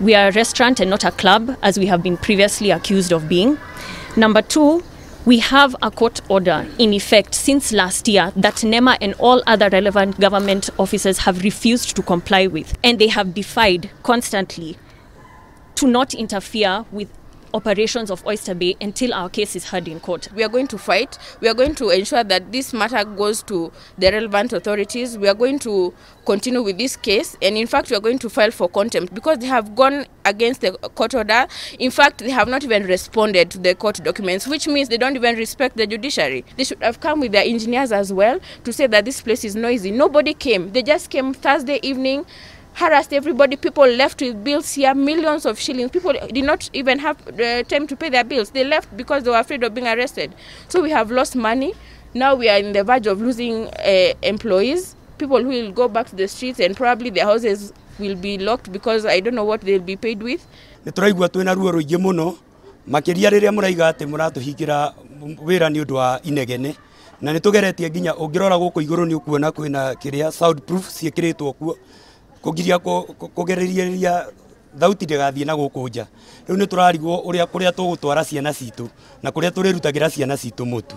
We are a restaurant and not a club, as we have been previously accused of being. Number two, we have a court order in effect since last year that NEMA and all other relevant government officers have refused to comply with, and they have defied constantly to not interfere with operations of Oysterbay until our case is heard in court. We are going to fight. We are going to ensure that this matter goes to the relevant authorities. We are going to continue with this case, and in fact we are going to file for contempt because they have gone against the court order. In fact, they have not even responded to the court documents, which means they don't even respect the judiciary. They should have come with their engineers as well to say that this place is noisy. Nobody came. They just came Thursday evening, harassed everybody. People left with bills here, millions of shillings. People did not even have time to pay their bills. They left because they were afraid of being arrested. So we have lost money. Now we are in the verge of losing employees, people who will go back to the streets, and probably their houses will be locked because I don't know what they'll be paid with. Nĩ tũraigua twĩna ruo rũingĩ mũno makĩria rĩrĩa mũraiga atĩ mũratũhingĩra wĩra nĩ ũndũ wa inegene, na nĩ tũgeretie nginya ũngĩrora gũkũ igũrũ nĩ ũkuona kwĩna kĩrĩa soundproof ciĩkĩrĩtwo kuo kũgiria kũgereria thauti ndĩgathiĩ na gũkũ nja. Rĩu nĩ tũrarigwo ũrĩa kũrĩa tũgũtwara ciana citũ na kũrĩa tũrĩrutagĩra ciana citũ mũtu.